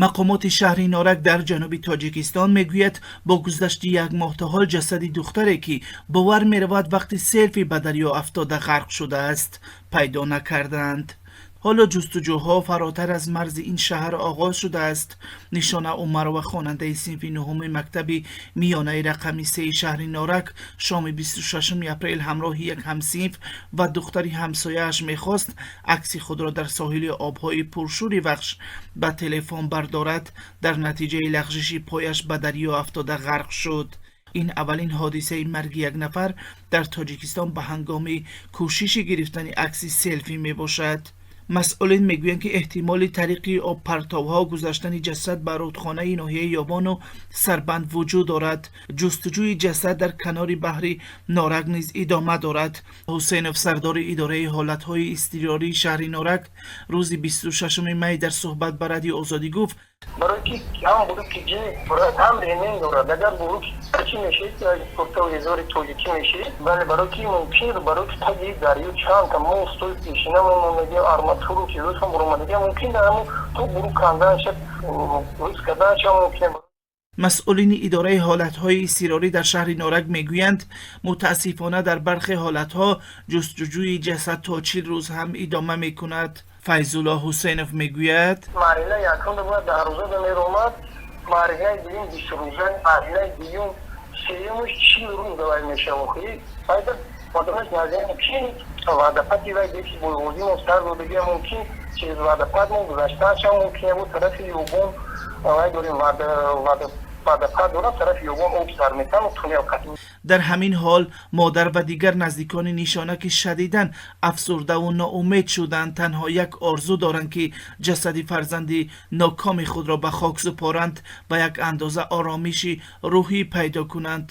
Мақомоти шаҳри Норак дар ҷануби Тоҷикистон мегӯяд, бо гузашти як моҳ то ҳол ҷасади духтаре, ки бовар меравад, вақти селфи ба дарё афтода ғарқ шудааст, пайдо накардаанд. Ҳоло ҷустуҷӯҳо фаротар аз марзи ин шаҳр оғоз шудааст. Нишона Умарова, хонандаи синфи нуҳуми мактаби миёнаи рақами сеи шаҳри Норак, шоми 26 апрел ҳамроҳи як ҳамсинф ва духтари ҳамсояаш мехост акси худро дар соҳили обҳои пуршӯри Вахш ба телефон бардорад. Дар натиҷаи лағжиши пояш ба дарё афтода ғарқ шуд. Ин аввалин ҳодисаи марги як нафар дар Тоҷикистон ба ҳангоми кӯшиши гирифтани акси селфи мебошад. Масъулин мегӯянд, ки эҳтимоли тариқи обпартовҳо гузаштани ҷасад ба рудхонаи ноҳияи Ёвону Сарбанд вуҷуд дорад. Ҷустуҷӯи ҷасад дар канори баҳри Норак низ идома дорад. Ҳусейнов, сардори идораи ҳолатҳои изтирории шаҳри Норак, рӯзи 26 май дар суҳбат ба Радио Озодӣ гуфт: Барои ки ҳам буруки ҷи дорад, ҳам ремень дорад. Агар бурук чӣ мешид, куртаи тоҷикӣ мешид. Бале, барои ки мумкин, барои ки таги дарё чандта мостои пешина мондаги, арматуру чизошон буромадага, мумкин дар ҳамун то бурук канданаша, рӯз карданаша мумкин. Масъулини идораи ҳолатҳои изтирорӣ дар шаҳри Норак мегӯянд, мутаассифона, дар бархе ҳолатҳо ҷустуҷӯи ҷасад то 40 рӯз ҳам идома мекунад. Файзулло Ҳусейнов мегӯяд: Марҳилаи якум бояд 10 рӯза меромад, марҳилаи дуюм 20 рӯза, марҳилаи дуюм, сеюмш 40 рӯз давай мешава. Пайда мадомаш назар мумкин ваъдапати вай деки боёзимо сар додагия, мумкин чиз ваъдапат мо гузаштаашам мумкин. Бу тарафи Ёбон вай дорем, ваъдапат дорам, тарафи Ёбон об сар метану тунел қат. Дар ҳамин ҳол модар ва дигар наздикони Нишона, ки шадидан афсурдаву ноумед шуданд, танҳо як орзу доранд, ки ҷасади фарзанди нокоми худро ба хок супоранд ва як андоза оромиши рӯҳӣ пайдо кунанд.